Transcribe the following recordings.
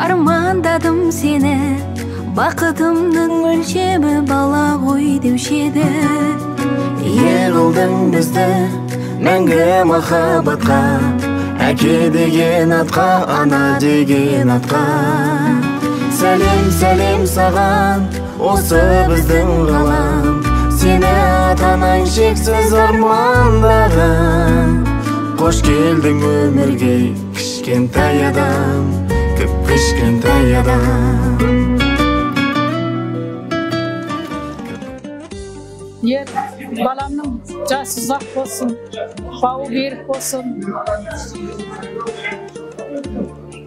Армандадым сені, бақытымның өлшемі бала ғой деуші еді. Ие қылдың бізді мәңгі махаббатқа, әке деген атқа, ана деген атқа. Сәлем, сәлем саған, осы біздің ғалам, сені ата-анаң шексіз армандаған. Қош келдің өмірге, кішкентай адам, кіп-кішкентай адам. Ер, баламның жасы ұзақ болсын, бауы берік болсын,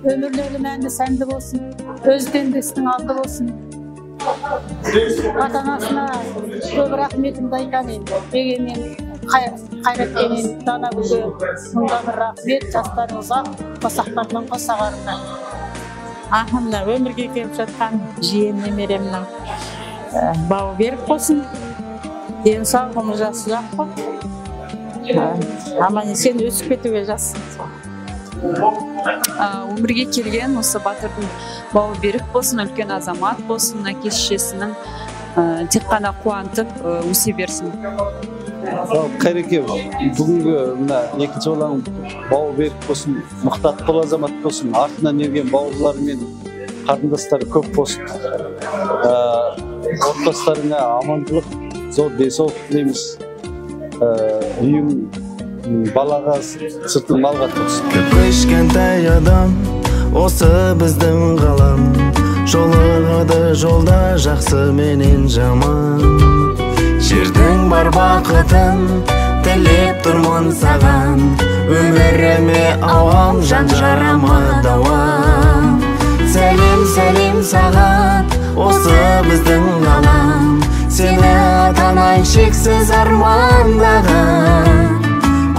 өмірлері мәнді сәнді болсын, өз дендесінің алды болсын. Ата-анасына көп рахметімді айтамын енді. Егемен Қайраткенен Данагүлге мыңда бір рахмет, жастары ұзақ, қосақтарынан қосағарына. Аха, мына өмірге келіп жатқан жиен немеремнің бауы берік болсын, дені сау, ғұмыр жасы ұзақ болсын, аман есен өсіп кетуге жазсын. Өмірге келген осы батырдың бауы берік болсын, үлкен азамат болсын, әке шешесінің тек қана қуантып өсе берсін. Қайреке, бүгінгі мына екінші балаң бауы берік болсын, мықты атқыл азамат болсын, артынан ерген бауырлары мен қарындастары көп болсын. Отбасыларыңа амандылық, зор денсаулық тілейміз. Үйің балаға, сыртың малға толсын. Кіп-кішкентай адам, осы біздің ғалам, жолығады жолда жақсы менен жаман. Жердің бар бақытын тілеп тұрмын саған, өміріме ауам, жан жарама дауам. Сәлем, сәлем саған, осы біздің ғалам, сені ата-анаң шексіз армандаған.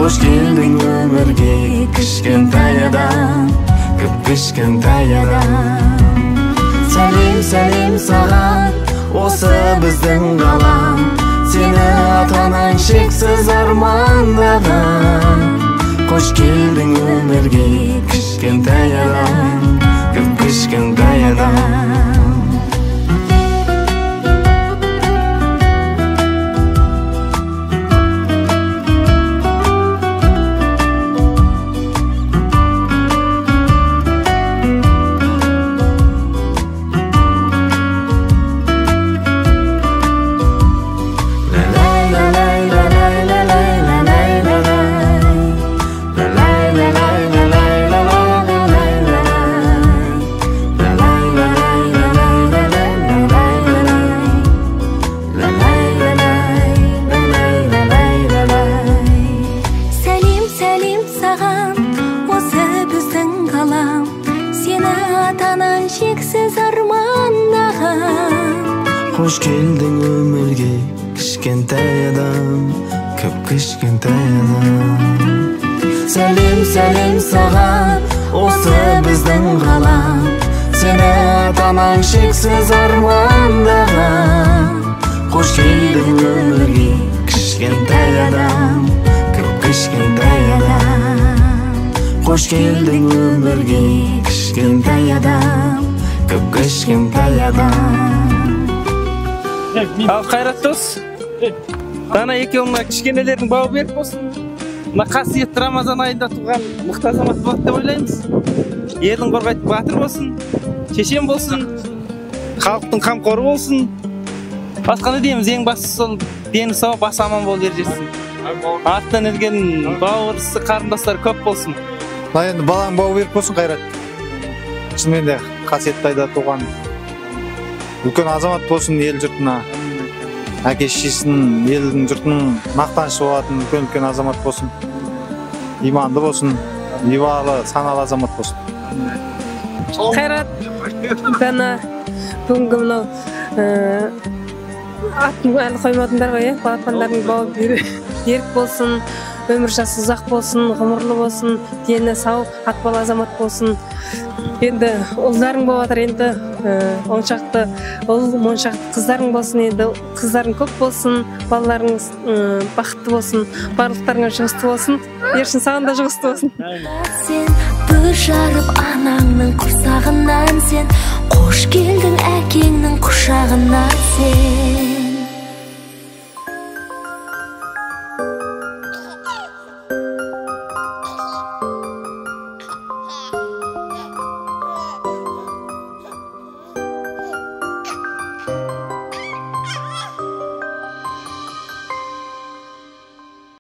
Қош келдің өмірге, кішкентай адам, кіп-кішкентай адам. Сәлем, сәлем саған, осы біздің ғалам, сені ата-анаң шексіз армандаған. Қош келдің өмірге, кішкентай адам, кіп-кішкентай адам. Шексіз армандаған. Қош келдің өмірге, кішкентай адам, кіп-кішкентай адам. Сәлем, сәлем саған, осы біздің ғалам, сені ата-анаң шексіз армандаған. Қош келдің өмірге, кішкентай адам, кіп-кішкентай адам. Қош келдің өмірге, кішкентай адам, кіп-кішкентай адам. Ал Қайрат дос, Дана екеуің мына кішкенелердің бауы берік болсын. Мына қасиетті Рамазан айында туған мықты азамат болады деп ойлаймыз. Елін қорғайтын батыр болсын, шешен болсын, халықтың қамқоры болсын. Басқа не дейміз, ең бастысы сол дені сау, басы аман болып ер жетсін. Артынан ерген бауырысы, қарындастары көп болсын. Мына енді балаң бауы берік болсын, Қайрат. Шынымен де қасиетті айда туған үлкен азамат болсын, ел жұртына, әке шешесінің, елдің жұртының мақтанышы болатын үлкен азамат болсын, иманды болсын, ибалы, саналы азамат болсын. Қайрат, Дана, бүгінгі мынау атын әлі қоймадыңдар ғой, балапандардың бауы берік болсын, өмір жасы ұзақ болсын, ғұмырлы болсын, дені сау, атбалы азамат болсын. Енді ұлдарың болып жатыр, енді он шақты ұл, он шақты қыздарың болсын, енді қыздарың көп болсын, балаларыңыз бақытты болсын, барлықтарыңа жұғысты болсын. Ершін, саған да жұғысты болсын. Сен Бүр жарып анаңның құрсағынан сен, қош келдің әкеңнің құшағына сен.